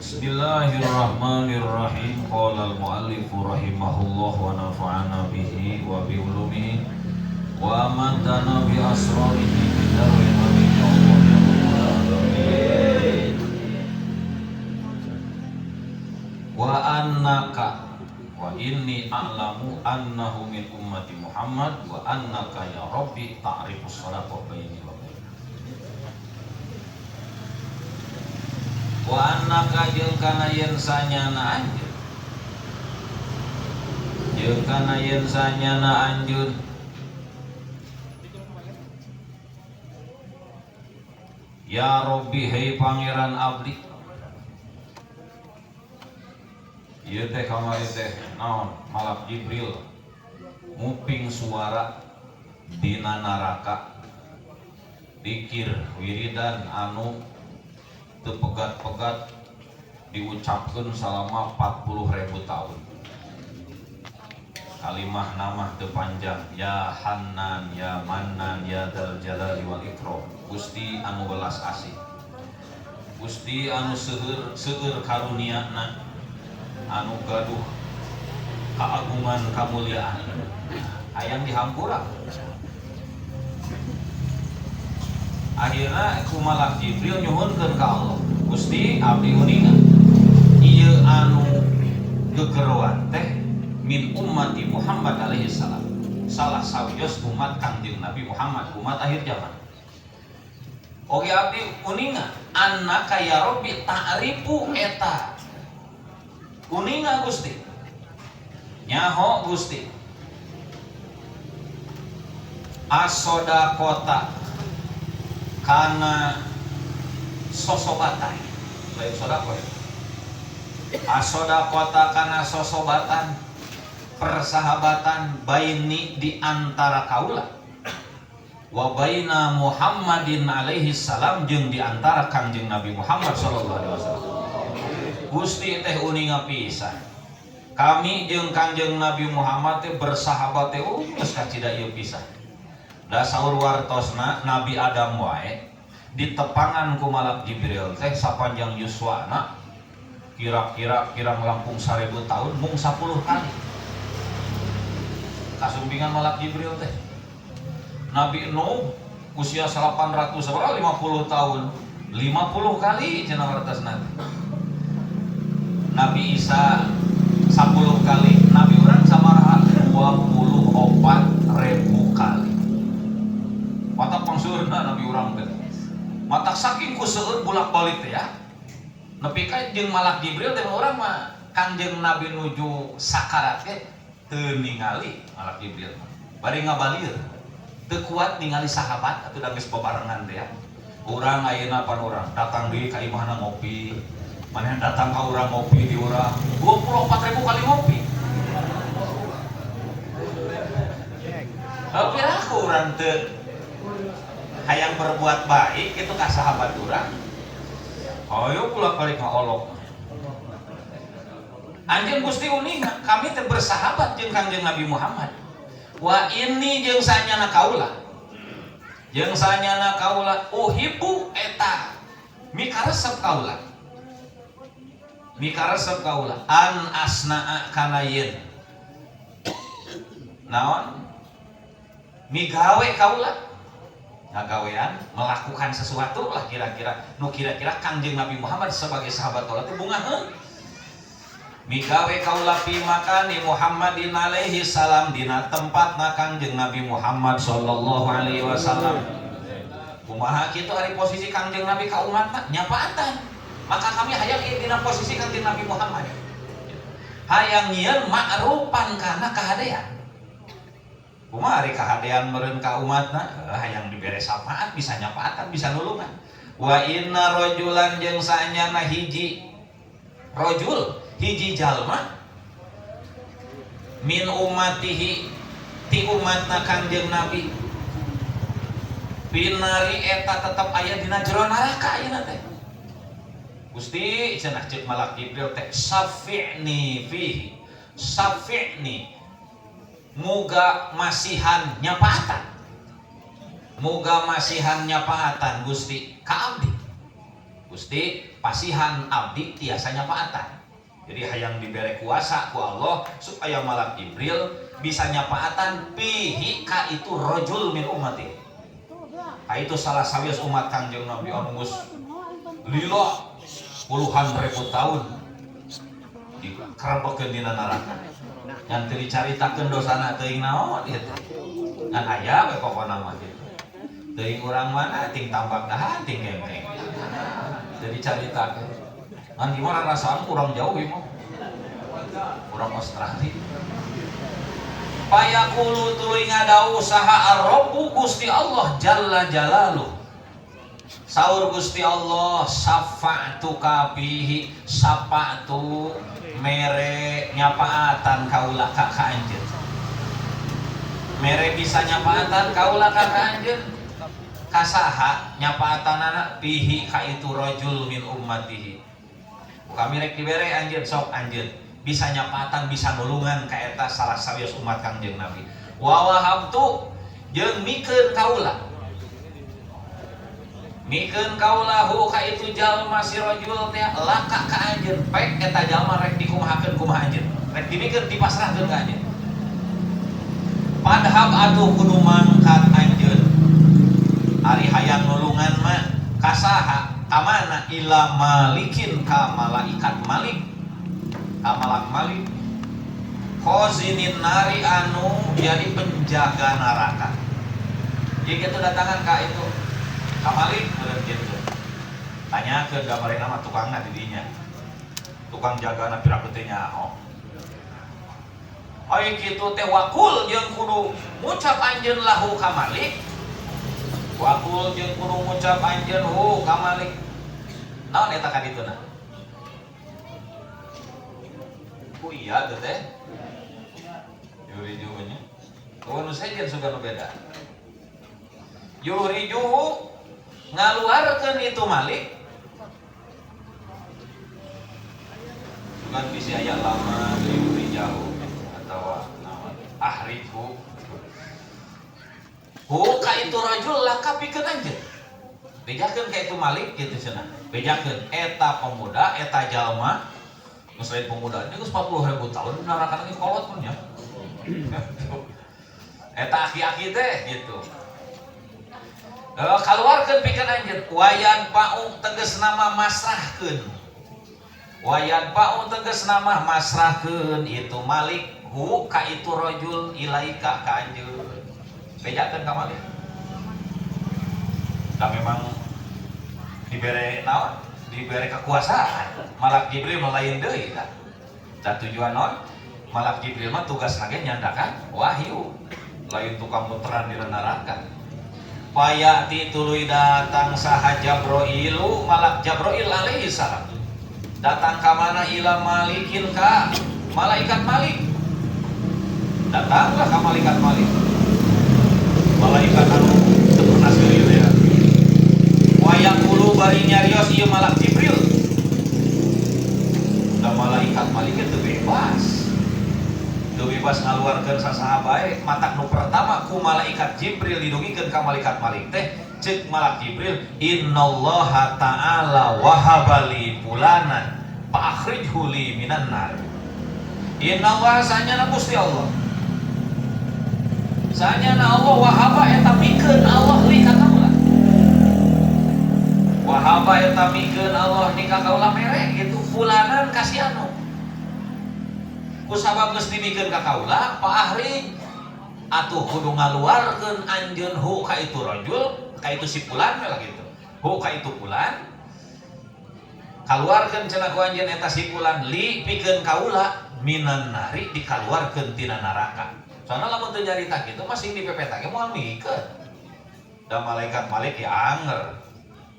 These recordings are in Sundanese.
Bismillahirrahmanirrahim. Qala al-muallif rahimahullah wa nafa'ana bihi wa bi ulumihi wa amantana bi asrarihi fid dharain. Amin ya Allah ya Rabbal alamin. Wa annaka wa inni a'lamu annahu min ummati Muhammad wa annaka ya Rabbi ta'rifus sadaqa baini wa baina. Wa annaka jeung kana yen sanyana anjeun, jeung kana yen sanyana anjeun ya Rabbi hei pangeran abdi. Ieu teh kamari teh naon Malak Jibril nguping suara dina neraka dikir wiridan anu teu pegat-pegat diucapkeun selama 40.000 tahun. Kalimah namah teu panjang, ya Hannan ya Mannan ya Dzal Jalali wal Ikram. Gusti anu welas asih, Gusti anu seueur seueur karuniana, anu gaduh keagungan kamuliaan, hayang dihampura. Akhirna ku Malak Jibril nyuhunkeun ka Allah, Gusti abdi uninga ieu anu gegeroan teh min ummati Muhammad alaihi salam, salah sawios umat Kangjeng Nabi Muhammad, umat akhir zaman. Oge abdi uninga annaka ya Rabbi ta'rifu eta uninga Gusti, nyaho Gusti asodakota kana sosobatan, lain sodako ya, asodakota kana sosobatan persahabatan baini di antara kaula wa baina Muhammadin alaihi salam jeung di antara Kangjeng Nabi Muhammad sallallahu alaihi wasallam. Gusti teh uninga pisan kami jeung Kangjeng Nabi Muhammad teh bersahabat teh geus kacida ieu pisan. Da saur wartosna Nabi Adam wae ditepangan ku Malak Jibril teh sapanjang yuswana kira-kira kirang langkung 1000 tahun mung 10 kali kasumpingan Malak Jibril teh. Nabi Nuh usia 850 tahun 50 kali cenah wartosna. Nabi Isa 10 kali, Nabi urang sabaraha 24.000 kali. Matak pangsurna Nabi urang teh. Matak saking ku seueur bolak-balik teh ya. Nepi ka jeung Malak Jibril teh urang mah Kangjeng Nabi nuju sakarat ge teu ningali Malak Jibril mah. Bari ngabalir. Teu kuat ningali sahabat atuh da geus bebarengan teh ya. Urang ayeuna pan urang datang deui ka imahna ngopi. Manehna datang ka urang ngopi di urang 24.000 kali ngopi. Tapi aku urang teu hayang berbuat baik itu ka sahabat urang. Ayo pulak balik ngaolok. Anjeun Gusti uninga kami teh bersahabat jeung Kangjeng Nabi Muhammad. Wa inni jeung sanyana kaula. Jeung sanyana kaula uhibbu eta mikaresep kaula. Mikaresep kaula an asnaa kana yeun. Naon? Migawe kaula. Ngagawean melakukan sesuatu lah kira-kira nu kira-kira Kangjeng Nabi Muhammad sebagai sahabat kaula teh bungaheun. Migawe kaula fi makani Muhammadin alaihi salam dina tempatna Kangjeng Nabi Muhammad sallallahu alaihi wasallam. Kumaha kitu ari posisi Kangjeng Nabi ka umatna nyapaatan. Maka kami hayang ieu dina posisi Kangjeng Nabi Muhammad. Hayang nyieun ma'rufan kana kahadean. Kumaha ari kahadean meureun ka umatna hayang dibere syafaat bisa nyapaatan bisa nulungan. Wa inna rajulan jeung saanyana hiji rajul hiji jalma min ummatihi ti umatna Kangjeng Nabi pinari eta tetep aya dina jero neraka ayeuna teh. Gusti cenah ceuk Malak Jibril teh syafi'ni fihi syafi'ni muga masihan nyapaatan, muga masihan nyapaatan Gusti ka abdi. Gusti pasihan abdi tiasa nyapaatan. Jadi hayang dibere kuasa ku Allah supaya malak Jibril bisa nyapaatan fihi ka itu rajul min ummati. Ka itu salah sawios umat Kangjeng Nabi anu geus lila puluhan ribu tahun dikerebekeun dina neraka. Ngan teu dicaritakeun dosana teuing naon ieu teh. Ngan aya we pokona mah kitu. Teuing urang mana ting tambak dahan ting gengkeng. Teu dicaritakeun. Ngan gimana rasaan kurang jauh ieu mah. Urang Australia. Payaqulu tuluy ngadawuh saha ar-Rabbu Gusti Allah jalla jalaluh. Saur Gusti Allah safa'tuka fihi safa'tu mere nyapaatan kaula ka ka anjeun. Mere bisa nyapaatan kaula ka ka anjeun. Kasaha nyapaatanana fihi ka itu rajul min ummatihi. Kami rek dibere anjeun sok anjeun bisa nyapaatan bisa nulungan ka eta salah sawios umat Kangjeng Nabi. Wa wahabtu jeung mikeun kaula. Mikeun kaula hu ka itu jalma si rajul teh laka ka anjeun pek eta jalma rek dikumahakeun kumaha anjeun. Rek dimikeun dipasrahkeun ka anjeun. Padhab atuh kudu mangkat anjeun. Ari hayang nulungan mah kasaha kamana ila malikin ka malaikat malik. Ka malak malik khazinin nari anu jadi penjaga neraka. Jadi gitu datangan ka itu ka malik meureun kitu. Tanyakeun gambarin nama tukangna di dinya. Tukang jagana piraku teh nyaho. Ai kitu teh wakul jeung kudu ngucap anjeun lahu ka malik. Wakul jeung kudu ngucap anjeun hu ka malik. Naon eta ka dituna? Ku iya teh teh. Yurijuhu nya. Oh nu sejen suka nu beda. Yurijuhu ngaluarkeun itu malik. Sugan bisi aya lama yurijahu atawa naon ahrifu. Hu ka itu rajul lah kapikeun anjeun. Bejakeun ka itu malik kitu cenah. Bejakeun eta pemuda eta jalma geus lain pemuda ini geus 40.000 tahun neraka lagi kolot pun nya. Eta aki-aki teh gitu. Kaluarkeun pikeun anjeun wayan paung tegas nama masrahkeun. Wayan paung tegas nama masrahkeun itu malik hu ka itu rajul ilaika ka anjeun. Bejakeun ka malik. Da memang dibere naon? Dibere kekuasaan. Malak Jibril mah lain deui tah. Da tujuan naon? Malak Jibril mah tugas lagi nyandakan wahyu. Lain tukang muteran di neraka. Fayati tuluy datang saha Jabrailu malak Jabrail alaihi salam. Datang ka mana ila malikin ka malaikat Malik. Datanglah ka malaikat Malik. Malaikat anu teu pernah seuri teh. Wayaqulu bari nyarios ieu malak Jibril. Da malaikat Malik teu bebas. Teu bebas ngaluarkeun sasaha bae. Matak nu pertama ku malaikat Jibril didugikeun ka malaikat Malik teh ceuk malak Jibril innallaha ta'ala wahabali fulanan fa akhrijhu li minan nar. Innallaha sanyana Gusti Allah. Sanyana Allah wahaba eta mikeun Allah li ka kaula. Wahaba eta mikeun Allah ni ka kaula mere gitu fulanan ka si anu. Kusabab geus dimikeun ka kaula fa ahrij atuh kudu ngaluarkeun anjeun hu ka itu rajul ka itu si fulan we lah gitu. Hu ka itu fulan kaluarkeun cenah ku anjeun eta si fulan li pikeun kaula minan nari dikaluarkeun tina neraka. Soalna lamun teu nyarita kitu mah sing dipepeta ge moal mikeun. Da malaikat Malik ya anger.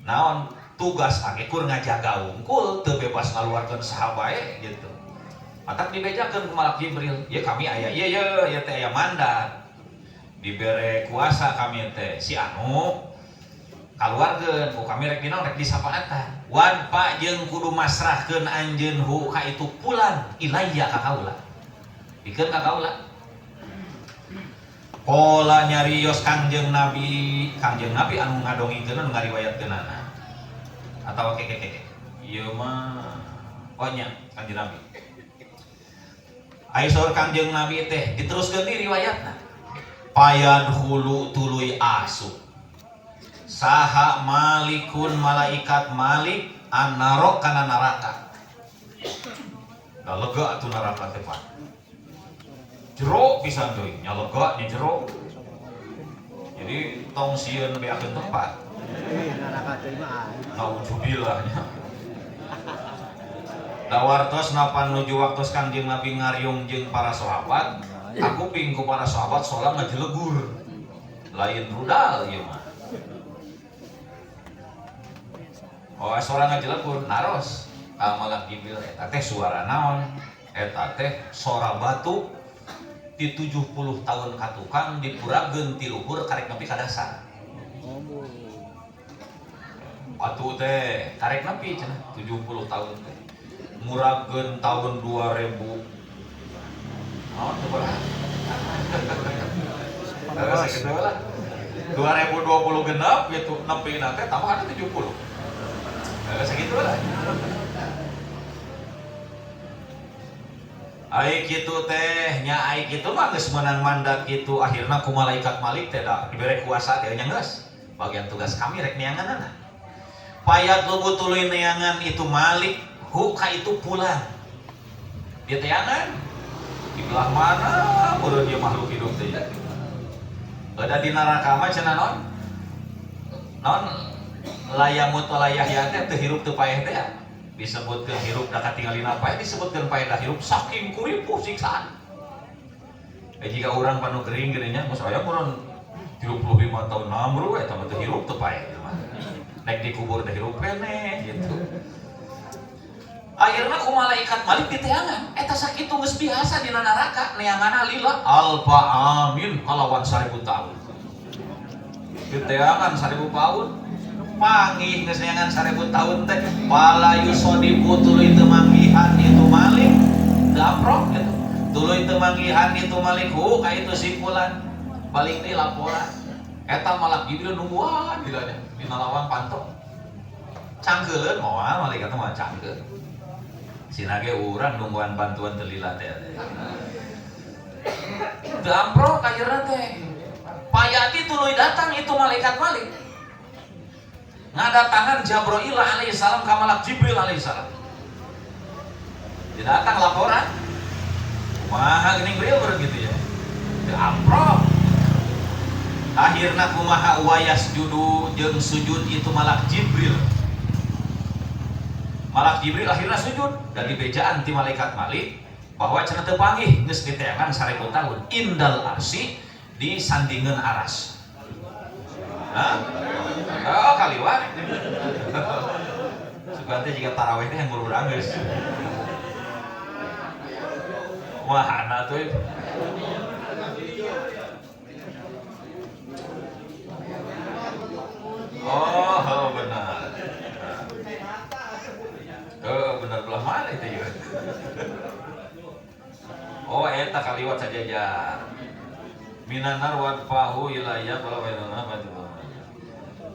Naon tugas age kur ngajaga wungkul teu bebas ngaluarkeun saha bae gitu. Matak dibejakeun ku malak Jibril, ya kami aya ieu ye ieu teh aya mandat. Dibere kuasa kami teh si anu kaluarkeun ku kami rek dinaon rek disapaatan. Wan pa jeung kudu masrahkeun anjeun hu ka itu pulan ilayya ka kaula. Pikeun ka kaula. Pola nyarios Kangjeng Nabi, Kangjeng Nabi anu ngadongengkeun anu ngariwayatkeunana. Atau keke. Ieu mah oh nya Kanjeng Nabi. Ai saur Kangjeng Nabi teh diteruskeun di riwayatna. Payadkhulu tuluy asup. Saha malikun malaikat malik annaro kana neraka. Da lega atuh neraka teh Pak. Jero pisan deui, nya lega nya jero. Jadi tong sieun beakeun tempat. Neraka teh mah. Nauzubillah nya. Da wartos napa nuju waktos Kangjeng Nabi ngariung jeung para sahabat, aku ping ku para sahabat sola ngajelegur. Lain rudal ieu mah. Oh, suara ngajelegur naros ka malak Jibril eta teh suara naon? Eta teh sora batu di 70 tahun ka tukang dipurageun ti luhur karek nepi ka dasar. Batu teh karek nepi cenah 70 tahun teh. Murageun tahun 2000. Naon teu berat. Sakitu lah. 2020 genep gitu nepina teh tambah ada 70. Sakitu lah. Ai kitu teh nya ai kitu mah geus meunang mandat kitu akhirna ku malaikat Malik teh da dibere kuasa teh nya geus. Bagian tugas kami rek neanganana. Payat lubu tuluy neangan itu Malik hu ka itu pulang. Dia teangan di belah mana meureun dia makhluk hidup teh ya. Ada di neraka mah cenah naon? Naon layamut walayahya teh teu hirup teu paeh teh ya. Disebutkeun hirup da katingalina paeh, disebutkeun paeh da hirup saking kuripuh siksaan. Jika urang panu gering geuning nya geus aya meureun 35 tahun namru eta mah teu hirup teu paeh mah. Naik dikubur da hirup keneh gitu. Akhirna ku malaikat Malik diteangan eta sakitu geus biasa dina neraka neanganna lila alfa amin kalawan 1000 tahun. Diteangan 1000 tahun panggih geus neangan 1000 tahun teh pala yusodiku tuluy teu manggihan itu Malik teu amprok gitu. Tuluy teu manggihan itu Malik hu ka itu simpulan balik deui laporan eta malak Jibril nungguan gilanya dina lawang panto cangkeuleun moal malaikat mah cangkeul sinage urang nungguan bantuan teu lila teh teu amprok akhirna teh payati tuluy datang itu malaikat Malik ngadatangan Jabrail alaihissalam ka malak Jibril alaihissalam. Dia datang laporan kumaha geuning Bril gitu ya teu amprok akhirna kumaha wayas judu jeung sujud itu malak Jibril. Malak Jibril akhirna sujud dan dibejaan ti malaikat Malik bahwa cenah teu panggih geus diteangan 1000 tahun indal arsi di sandingeun aras. Hah? Oh kaliwat. Sugan teh jiga tarawih teh yang buru-buru geus. Wah, ana tuh. Oh, benar. Oh, benar belah mana itu ya? Oh, eta kaliwat sajajar. Minanar wadfahu ilayya qala wa inna ma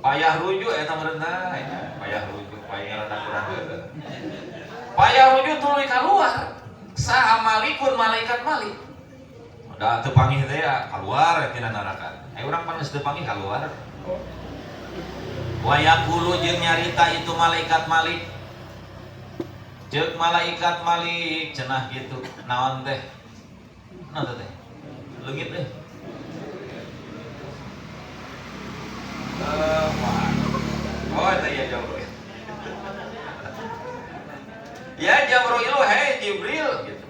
payah rujuk eta merendah, payah rujuk, payah rada kurang heueuh. Payah rujuk tuluy kaluar. Saha malikun malaikat Malik. Da teu panggih teh ya kaluar tina neraka. Ai urang pan geus teu panggih kaluar. Wa yaqulu jeung nyarita itu malaikat Malik. Jeung malaikat Malik cenah kitu. Naon teh? Naon teh? Leungit teh. Oh, itu ya Jabril. Ya Jabril, hei Jibril gitu.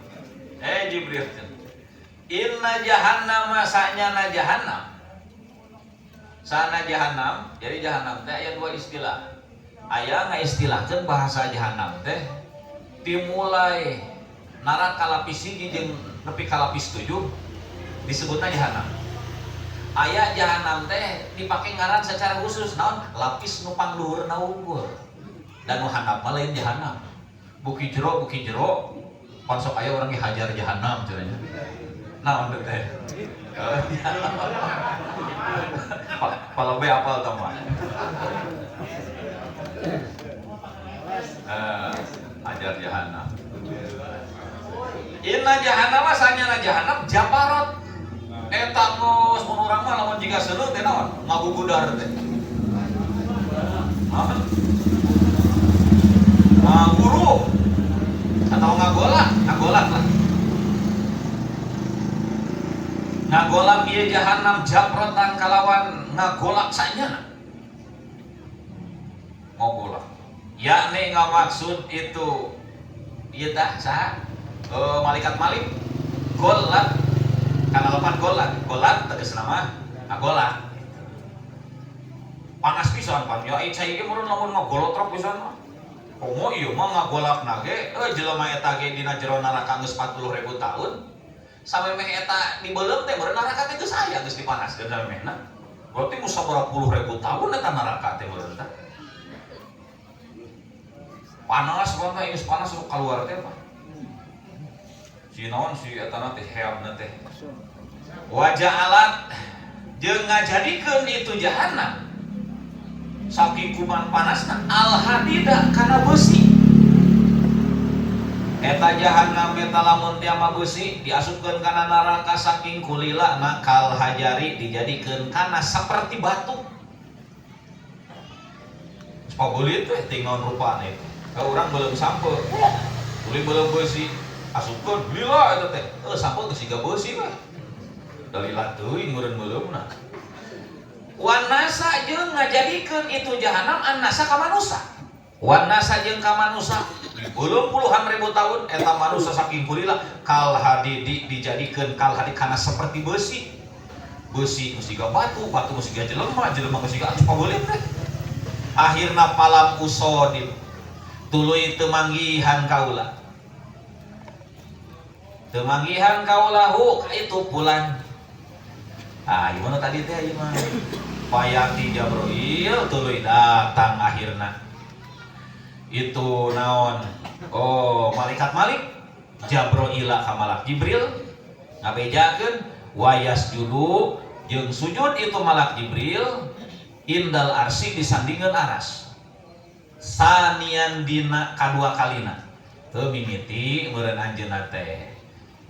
Hei Jibril. Inna jahannama sa'nyana jahannam. Sana jahannam, jadi jahannam teh aya dua istilah. Aya ngaistilahkeun bahasa jahannam teh dimulai neraka lapis 1 jeung nepi ka lapis 7 disebutna jahannam. Aya jahanam teh dipake ngaran secara khusus naon lapis nu pangluhurna unggul dan nu handap mah lain jahanam. Buki jero pan sok aya urang dihajar jahanam cenah. Naon teh? Palobe apal tah mah. jahanam. Inna jahannam sanyana jahannam japarot. Eta geus mun urang mah lamun jiga seuneu teh naon? Ngagugudar teh. Naon? Ngaguru atau ngagolak, ngagolak lah. Ngagolak ieu jahannam japrotan kalawan ngagolak sanyana. Ngagolak. Yakni ngamaksud itu ieu tah saha? Malaikat Malik golak kana lepan golak, golak tegasna mah ngagolak. Panas pisan pan ya cai ge meureun lamun ngagolotrok pisan mah. Komo ieu mah ngagolakna ge jelema eta ge dina jero neraka geus 40.000 tahun. Samemeh eta dibeuleum teh meureun neraka teh geus aya geus dipanaskeun samemehna. Berarti geus sabaraha puluh ribu tahun eta neraka teh meureun tah. Panas banget geus panas sok kaluar teh apa. Si naon si eta na teh heabna teh. Wajah alat jeung ngajadikeun itu jahanam. Saking kuman panasna al hadida kana besi. Eta jahanam eta lamun tiama besi diasupkeun kana neraka saking kulila na kal hajari dijadikeun kana saperti batu. Pabelit teh tinggal rupana itu. Ka urang beuleum sampe. Tuluy beuleum besi asupkeun lila eta teh. Sampe geus siga besi mah. Dalila teuing meureun beuleumna. Wanasa jeung ngajadikeun itu jahanam annasa ka manusa. Wanasa jeung ka manusa belum puluhan ribu tahun eta manusa saking kulila kal hadidi dijadikeun kal hadid kana seperti besi. Besi geus siga batu, batu geus siga jelema, jelema geus siga atuh pabelit teh. Akhirna palam usodib tuluy teu manggihan kaula. Teu manggihan kaula hu ka itu pulan. Ah, gimana tadi teh ieu mah? Payati Jibril tuluy datang akhirna. Itu naon? Oh, malaikat Malik Jabroila ka malak Jibril ngabejakeun wayas judu jeung sujud itu malak Jibril indal arsi disandingeun aras. Sanian dina kadua kalina. Teu mimiti meureun anjeunna teh.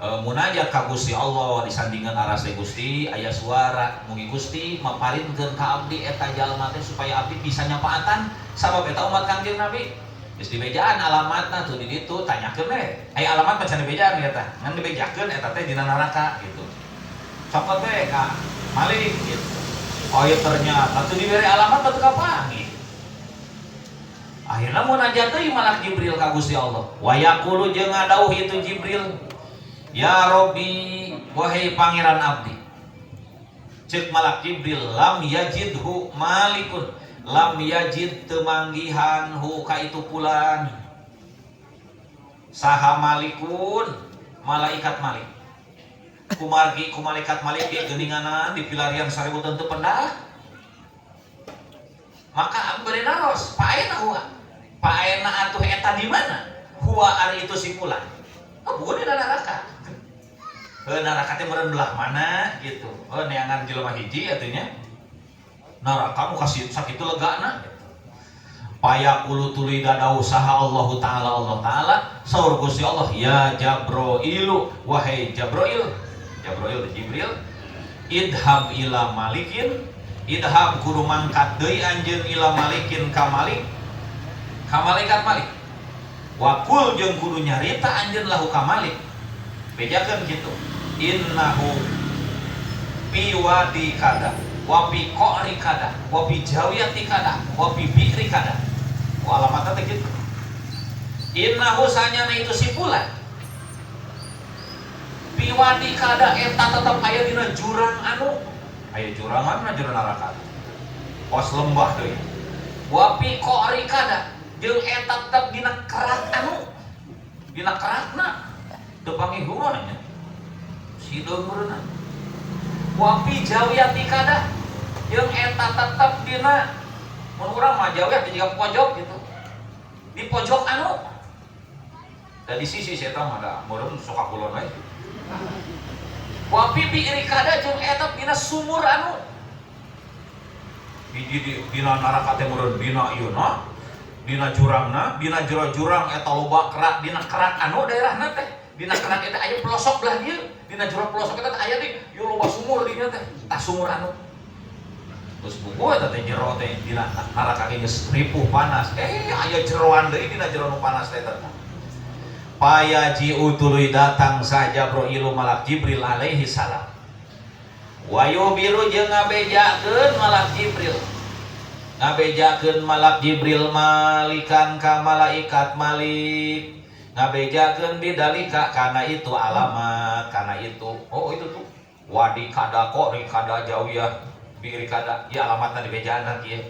Munajat ka Gusti Allah disandingan aras teh Gusti aya suara mugi Gusti maparinkeun ka abdi eta jalma teh supaya abdi bisa nyapaatan sabab eta umat Kangjeng Nabi. Geus dibejaan alamatna tuh di ditu tanyakeun we. Aya alamat mah can dibejaan eta. Ngan dibejakeun eta teh dina neraka gitu. Copot we ka Malik gitu. Oh ya ternyata tuh dibere alamat batu kapanggih. Akhirna munajat deui malak Jibril ka Gusti Allah. Wa yaqulu jeung ngadauh itu Jibril. Ya Robbi, wahai pangeran abdi. Cek malak Jibril lam yajidhu malikun, lam yajid temanggihan hu ka itu pulan. Saha malikun, malaikat Malik. Kumargi ku malaikat Malik ge geuninganan di pilarian 1000 teu pendah. Maka abdi bade naros, paena huwa. Paena atuh eta di mana? Huwa ari itu si fulan. Oh, bukan di neraka. Neraka teh meureun belah mana gitu. Neangan jelema hiji atuh nya. Neraka nu kasih sakitu legana gitu. Payaqulu tuluy dadau saha Allahu taala Allah taala saur Gusti Allah ya Jabroilu wahai Jabroil. Jabroil Jibril idhab ila malikin idhab kudu mangkat deui anjeun ila malikin ka malik ka malaikat Malik. Wakul jeung kudu nyarita anjeun lahu ka Malik. Bejakeun kitu. Innahu fi wadi kada wa fi qa'ri kada wa fi jawiyati kada wa fi bi'ri kada. Wa alamatna teh kitu. Innahu sanyana itu si fulan. Fi wadi kada eta tetep aya dina jurang anu. Aya jurangan na jurang neraka. Pos lembah deui. Wa fi qa'ri kada jeung eta tetep dina kerak anu. Dina kerakna teu panggih huwa nya. Sideung meureunna. Wa fi jawiyati kada jeung eta tetep dina mun urang mah jawiyah di jiga pojok gitu. Di pojok anu. Da di sisi si eta mah da meureun sok kakulon we. Wa fi bi'ri kada jeung eta dina sumur anu. Di dina neraka teh meureun dina ieu na. Dina jurangna, dina jero jurang eta loba kerak, dina kerak anu daerahna teh. Dina kerak eta aya pelosok belah dieu, dina jero pelosok eta aya di ieu loba sumur di dieu teh. Tah sumur anu. Terus buku eta teh jero teh dina neraka ge geus ripuh panas. Aya jeroan deui dina jero nu panas teh eta. Payaji'u tuluy datang saja Jibril malak Jibril alaihi salam. Wayubiru jeung ngabejakeun malak Jibril. Ngabejakeun malak Jibril malikan ka malaikat Malik. Ngabejakeun bidalika kana itu alamat, kana itu. Oh itu tuh. Wadi kada kok rikada jawiyah bi rikada. Ya alamatna dibejaan kieu.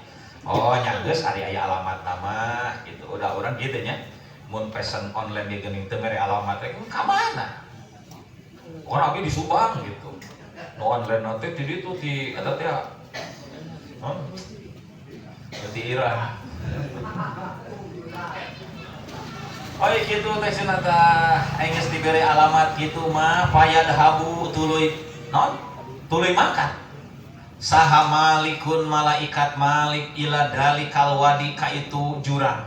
Oh nya geus ari aya alamat mah gitu. Udah urang kitu nya. Mun pesen online di geuning teu mere alamat teh ka mana? Orang abdi di Subang gitu. Nu online teh di ditu di eta teh. Hah? Di Iran. Oh kitu teh cenah tah aing geus dibere alamat kitu mah payadhabu tuluy naon? Tuluy makan. Saha malikun malaikat Malik ila dalikal wadi ka itu jurang.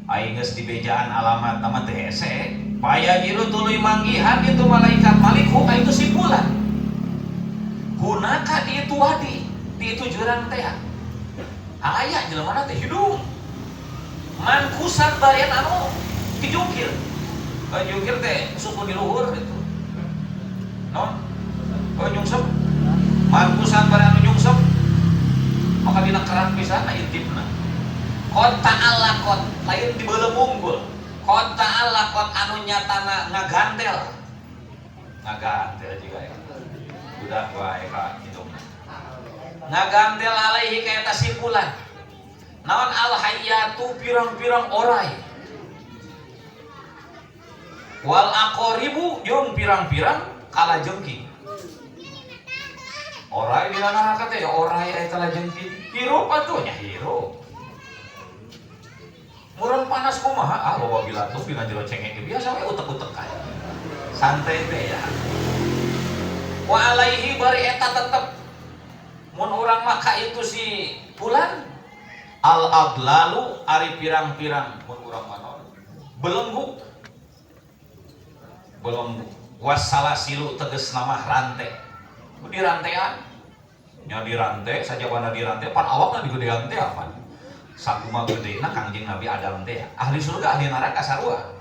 Aing geus dibejaan alamat nama teh hese. Payajiru tuluy manggihan itu malaikat Malik ka itu si fulan. Hunaka di itu wadi, di itu jurang teh. Aya jelema teh hidung. Mankusan barian anu kijungkir. Jungkir teh suku di luhur gitu. Non? Oh nyungsep. Mankusan barian anu nyungsep. Maka dina kerak pisan intipna. Kota alakot lain di beuleum unggul. Kota alakot anu nyatana ngagantel. Ngagantel juga ya. Udah wae ka hidungna. Ngagantel alaihi ka eta si fulan. Naon al hayyatu pirang-pirang orai. Wal aqaribu jeung pirang-pirang kalajengking. Orai dina neraka teh ya orai aya kalajengking. Hirup atuh nya hirup. Murang panas kumaha? Ah loba bilatung dina jero cengek biasa we utek-utekan. Santai teh ya. Wa alaihi bari eta tetep mun urang maka itu si fulan al aglalu ari pirang-pirang mun urang mah naon? Belenggu. Belenggu. Wassalasilu tegas nama rantai. Di rantean. Nya di rantai sajabana di rantai pan awakna digedean teh apa? Sakumaha gedena Kangjeng Nabi Adam teh ahli surga ahli neraka sarua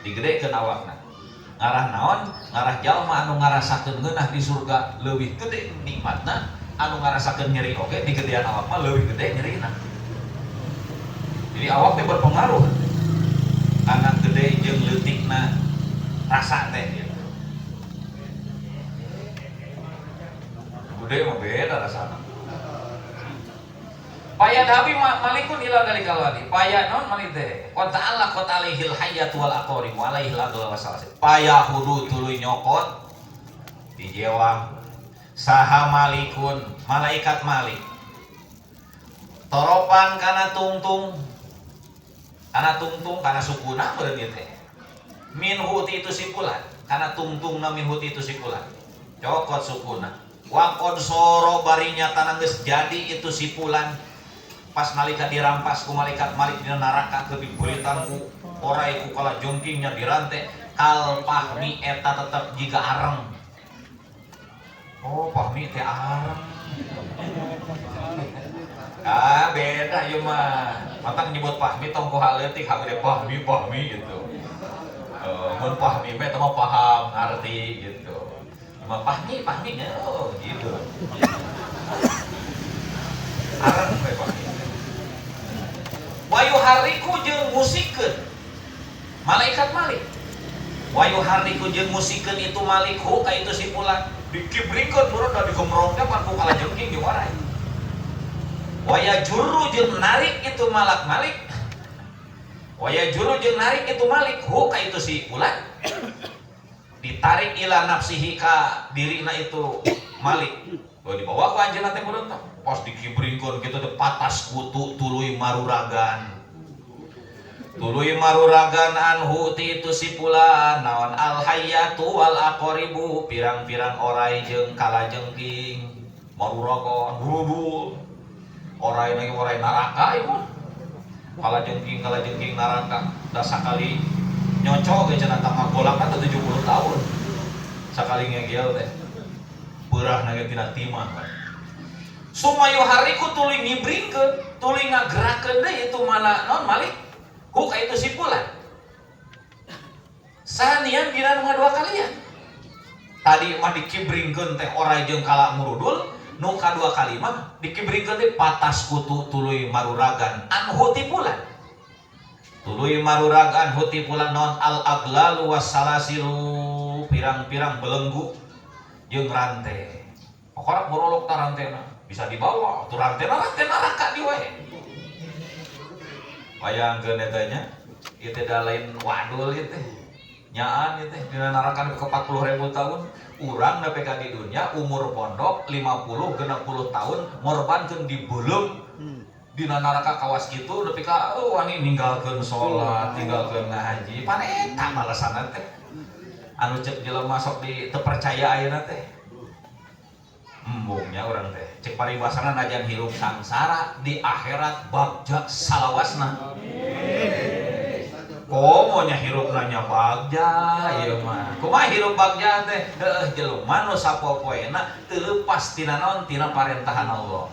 digedekeun awakna. Ngarah naon? Ngarah jalma anu ngarasakeun ngeunah di surga leuwih gede nikmatna, anu ngarasakeun nyeri oge digedean awak mah leuwih gede nyerina. Jadi awak teh berpengaruh karena gede jeung leutikna rasa teh gitu. Gede mah beda rasana. Payadhabi malikun ila dalikal wadi. Paya non malik teh. Qad ta'allaqat alaihil hayyatu wal aqarim wa alaihil adl wa salasil. Payahudu tuluy nyokot dijewang saha malikun malaikat Malik. Toropan kana tungtung kana sukuna meureun ieu teh. Minhu ti itu sipulan kana tungtungna minhu ti itu sipulan. Cokot sukuna. Wa qad soro barinya tanah geus jadi itu sipulan. Pas nalika dirampas ku malaikat Malik dina neraka ke dibeulitan ku orai ku kala jongkingnya dirante kal pahmi eta tetep jiga areng. Oh pahmi teh areng. Ah beda ieu mah. Matak nyebut pahmi tong ku haleutik hak gede pahmi pahmi gitu. Mun pahmi mah eta mah paham ngarti gitu. Mah pahmi pahmi nya oh gitu. Areng we pahmi. Wayu hariku jeung musikeun malaikat Malik. Wayu hariku jeung musikeun itu Malik hu ka itu si fulan dikibrikeun meureun da digemrongna pan ku kalajengking jeung orai. Waya juru jeung narik itu malak Malik. Waya juru jeung narik itu Malik hu ka itu si fulan. Ditarik ila nafsihi ka dirina itu Malik. Oh dibawa ku anjeunna teh meureun tah. Pas dikibringkeun kitu teh patas kutu tuluy maruragan. Tuluy maruragan anhu ti itu si fulan naon al hayyatu wal aqaribu pirang-pirang orai jeung kalajengking maruragan hurudul. Orai lagi orai neraka ieu mah. Kalajengking neraka da sakali nyocok ge cenah tangga golakna teh 70 tahun. Sakali ngegel teh. Peurahna ge tina timah. Summa yuharriku tuluy ngibringkeun, tuluy ngagerakeun deui itu mana non malik hu ka itu si fulan. Sanian dina nu dua kalian. Tadi mah dikibringkeun teh oray jeung kala murudul, nu kadua kali mah dikibringkeun teh patas kutu tuluy maruragan anhu ti fulan. Tuluy maruragan hu ti fulan non al aglalu wassalasilu pirang-pirang belenggu jeung rantai. Pokokna morolok ta rantena bisa dibawa tuh rantena rantai neraka di wae. Bayangkeun eta nya, ieu teh da lain wadul ieu teh. Nyaan ieu teh dina neraka ke 40.000 tahun, urang nepi ka di dunya umur pondok 50 60 tahun ngorbankeun dibeuleum dina neraka kawas kitu nepi ka oh, wani ninggalkeun salat, ninggalkeun ngaji. Pan eta balasanna teh. Anu cek jelema sok di teu percaya ayeuna teh. Embungnya urang teh. Cek paribasana najan hirup sangsara di akhirat bagja salawasna. Komo nya hirup nanya bagja ieu mah. Kumaha hirup bagja teh? Heueuh jelema nu sapopoena teu leupas tina naon tina parentahan Allah.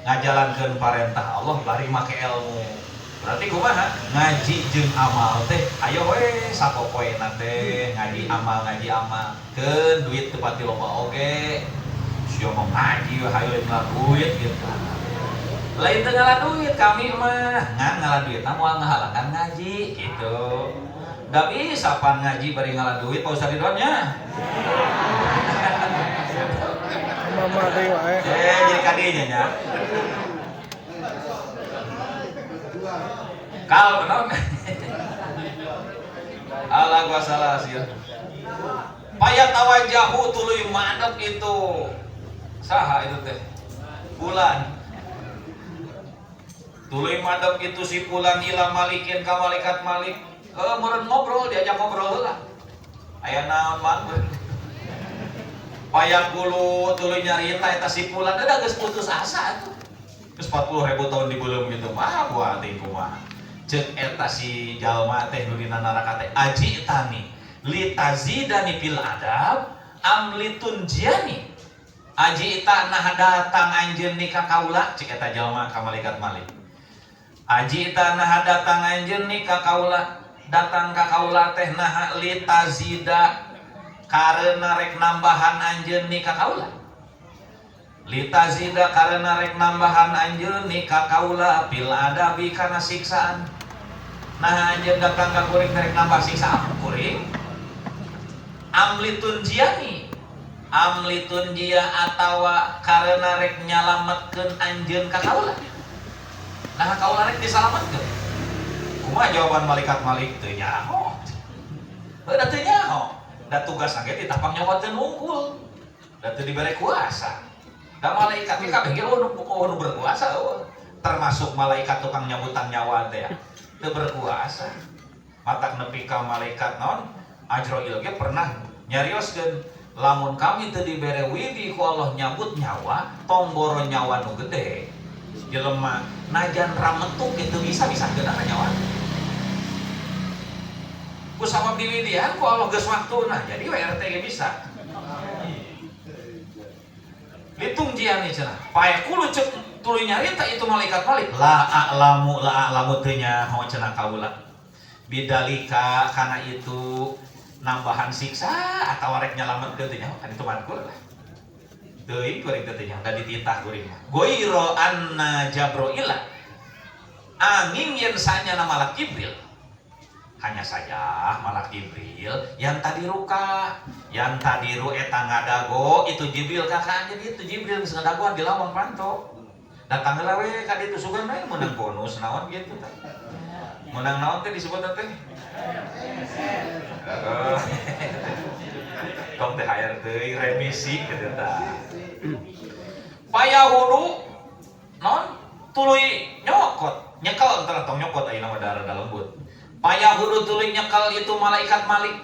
Ngajalankeun parentah Allah bari make ilmu. Berarti kumaha? Ngaji jeung amal teh ayo we sapopoena teh ngaji amal ngaji amal. Keun duit teu pati loba oge. Sia mah ngaji we hayo ngala duit gitu. Lain teu ngala duit kami mah, ngan ngala duit mah moal ngahalangan ngaji gitu. Da bisa pan ngaji bari ngala duit Pak Ustaz Ridwan nya. Mama deui wae. Jadi kadinya nya. Kal naon? Ala gua salah sih. Paya tawajahu tuluy madep itu. Saha itu teh? Bulan. Tuluy madep itu si fulan ila malikin ka malaikat malik. Meureun ngobrol, diajak ngobrol heula. Aya naon mang? Payakulu tuluy nyarita eta si fulan da geus putus asa atuh. Geus 40.000 tahun dibeuleum gitu mah buat teh kumaha. Ceuk eta si jalma teh nu dina neraka teh ajitani litazidani fil adab am litunjiani. Ajita nah datang anjeun ni ka kaula cek eta jalma ka malaikat malik. Ajita nah datang anjeun ni ka kaula datang ka kaula teh nah litazida karena rek nambahan anjeun ni ka kaula. Litazida karena rek nambahan anjeun ni ka kaula fil adabi kana siksaan. Nah anjeun datang ka kuring rek nambah siksaan kuring. Amlitunjiani amlitunjia atawa karena rek nyalametkeun anjeun ka kaula. Nah kaula rek disalametkeun. Kumaha jawaban malaikat malik teu nyaho. Heuh da teu nyaho. Da tugas ge ditapang nyokoteun unggul. Da teu dibere kuasa. Da malaikat ge kabeh ge nu berkuasa eueuh. Termasuk malaikat tukang nyabutan nyawa teh ya. Teu berkuasa. Matak nepi ka malaikat naon? Ajrail ge pernah nyarioskeun lamun kami teu dibere widi ku Allah nyabut nyawa, tong boro nyawa nu gede. Jelema najan rametuk ge teu bisa geuna nyawa. Ku sabab diwidian ku Allah geus waktuna, jadi WRT ge bisa. Litung jiani cenah. Payakulu ceuk tuluy nyarita itu malaikat malik. La a'lamu teu nyaho cenah kaula. Bidalika kana itu nambahan siksa atau rek nyalametkeun teh nyaho kan itu mankur lah. Teuing kuring teh nyaho da dititah kuring mah. Goiro anna Jabroila. Angin yen sanyana malak Jibril. Hanya saja malak Jibril yang tadi ruka, yang tadi ru eta ngadago itu Jibril kakak anjeun itu Jibril geus ngadagoan di lawang panto. Datang heula we ka ditu sugan we meunang bonus naon gitu tah. Meunang naon teh disebut teh? Tong THR teuing remisi kitu tah. Payahudu naon tuluy nyokot, nyekel entar tong nyokot ayeuna mah da lembut. Payahudu tuluy nyekel itu malaikat malik.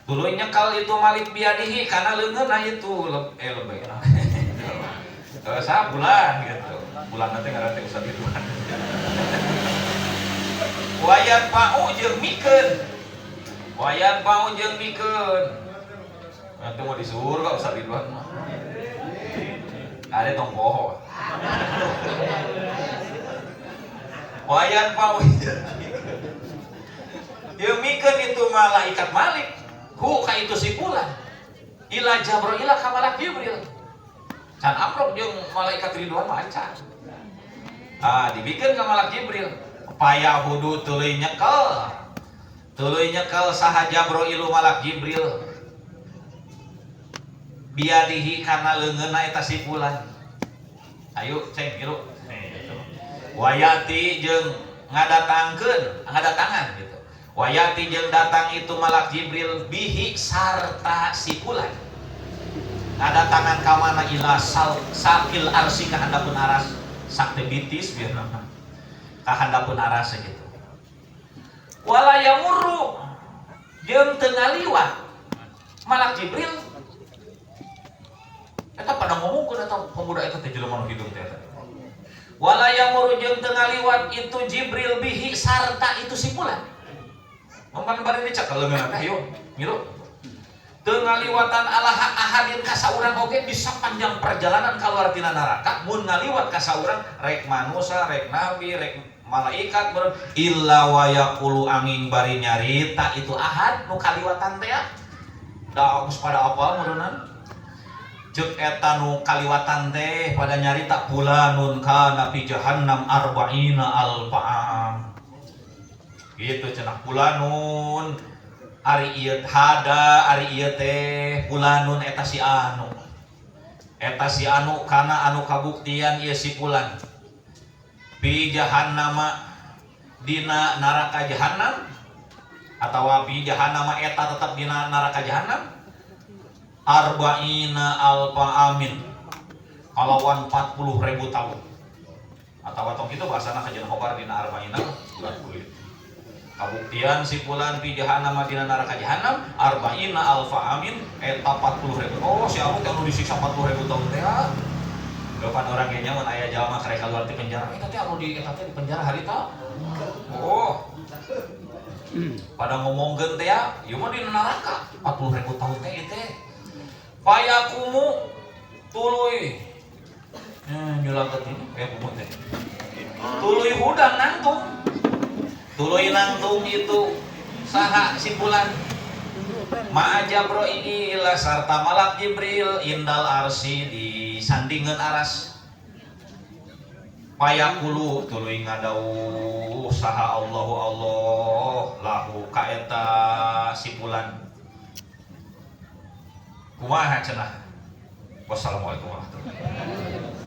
Tuluy nyekel itu malik biadihi kana leungeunna itu lebih. Sabulan gitu. Bulan nanti ngaran teh Ustaz Ridwan. Wayan pau jeung mikeun. Wayan pau jeung mikeun. Nanti mau di surga Ustaz Ridwan mah. Ada tong poho. Wayan pau jeung mikeun itu malaikat Malik. Hu ka itu si fulan. Ila Jabrail ka malak Jibril. Can amrok jeung malaikat Ridwan mah acan. Ah, dibikeun ka malak Jibril. Payahudu tuluy nyekel. Tuluy nyekel saha Jabrailu malak Jibril. Biadihi kana leungeunna eta si fulan. Ayo ceng ngilu. Wayati jeung ngadatangkeun, ngadatangan gitu. Wayati jeung datang itu malak Jibril bihi sarta si fulan. Ngadatangan ka mana ila sakil arsi ka handapun aras, sakte bitis biar nama. Ka handapun aras gitu. Wala yamurru jeung teu ngaliwat malak Jibril. Eta pada ngomongkeun eta pemuda eta teh jelema nu hidung teh eta. Wala yamurru jeung teu ngaliwat itu Jibril bihi sarta itu si fulan. Mempan bari dicekel leungeunna teh ayo ngilu. Teu ngaliwatan alaha ahadin ka saurang oge bisa panjang perjalanan keluar tina neraka mun ngaliwat ka saurang rek manusa rek nabi rek malaikat meureun illa wa yaqulu angin bari nyarita itu ahad nu kaliwatan teh da geus pada apal meureunnan. Ceuk eta nu kaliwatan teh pada nyarita fulanun kana fi jahannam arba'ina alfa'am. Gitu cenah fulanun ari ieu hada ari ieu teh fulanun eta si anu. Eta si anu kana anu kabuktian ieu si fulan. Fi jahannama dina neraka jahannam atawa fi jahannama eta tetep dina neraka jahannam arba'ina alfa amin kalawan 40.000 tahun atau tong kitu bahasana kajian khobar dina arba'ina 40. Kabuktian si fulan fi jahannam dina neraka jahannam arba'ina alfa amin eta 40.000. Oh si anu teh anu disiksa 40.000 tahun teh. Depan orang ge nyaman aya jalma karek keluar ti penjara eta teh anu di eta teh di penjara harita. Oh. Pada ngomongkeun teh ya, ieu mah di neraka 40.000 tahun teh ieu teh. Payakumu tuluy. Nyulakeun ini payakumu teh. Tuluy hudang nangtung. Tuluy nangtung itu saha si fulan. Ma'a Jabrail sarta malak Jibril indal arsi di sandingeun aras. Payakulu tuluy ngadauh saha Allahu Allah lahu ka eta si fulan. Kumaha cenah? Wassalamualaikum warahmatullahi wabarakatuh.